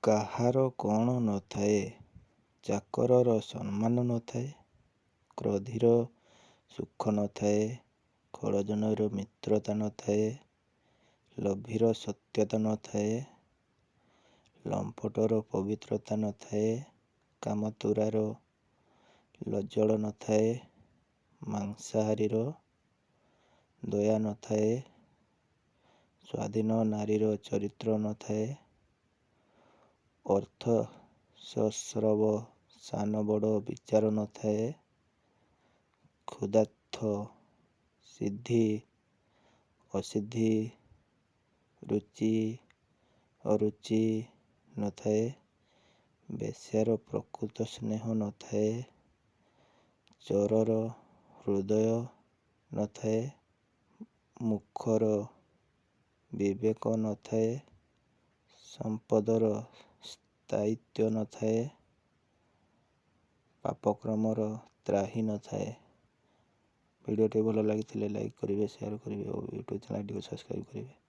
କାହାର କ'ଣ ନଥାଏ? ଚାକରର ସମ୍ମାନ ନଥାଏ, କ୍ରୋଧୀର ସୁଖ ନଥାଏ, ଖଳଜନର ମିତ୍ରତା ନଥାଏ, ଲୋଭୀର ସତ୍ୟତା ନଥାଏ, ଲମ୍ପଟର ପବିତ୍ରତା ନଥାଏ, କାମାତୁରାର ଲଜ୍ଜଳ ନଥାଏ, ମାଂସାହାରୀର ଦୟା ନଥାଏ, ସ୍ୱାଧୀନ ନାରୀର ଚରିତ୍ର ନଥାଏ, ଅର୍ଥ ସଂସ୍ରବ ସାନ ବଡ଼ ବିଚାର ନଥାଏ, କ୍ଷୁଧାର୍ତ ସିଦ୍ଧି ଅସିଦ୍ଧି, ରୁଚି ଅରୁଚି ନଥାଏ, ବେଶ୍ୟାର ପ୍ରକୃତ ସ୍ନେହ ନଥାଏ, ଚୋରର ହୃଦୟ ନଥାଏ, ମୂର୍ଖର ବିବେକ ନଥାଏ, ସମ୍ପଦର ସ୍ଥାୟିତ୍ୱ ନଥାଏ, ପାପକର୍ମର ତ୍ରାହି ନଥାଏ। ଭିଡ଼ିଓଟି ଭଲ ଲାଗିଥିଲେ ଲାଇକ୍ କରିବେ, ସେୟାର କରିବେ ଓ ୟୁଟ୍ୟୁବ୍ ଚ୍ୟାନେଲଟିକୁ ସବସ୍କ୍ରାଇବ୍ କରିବେ।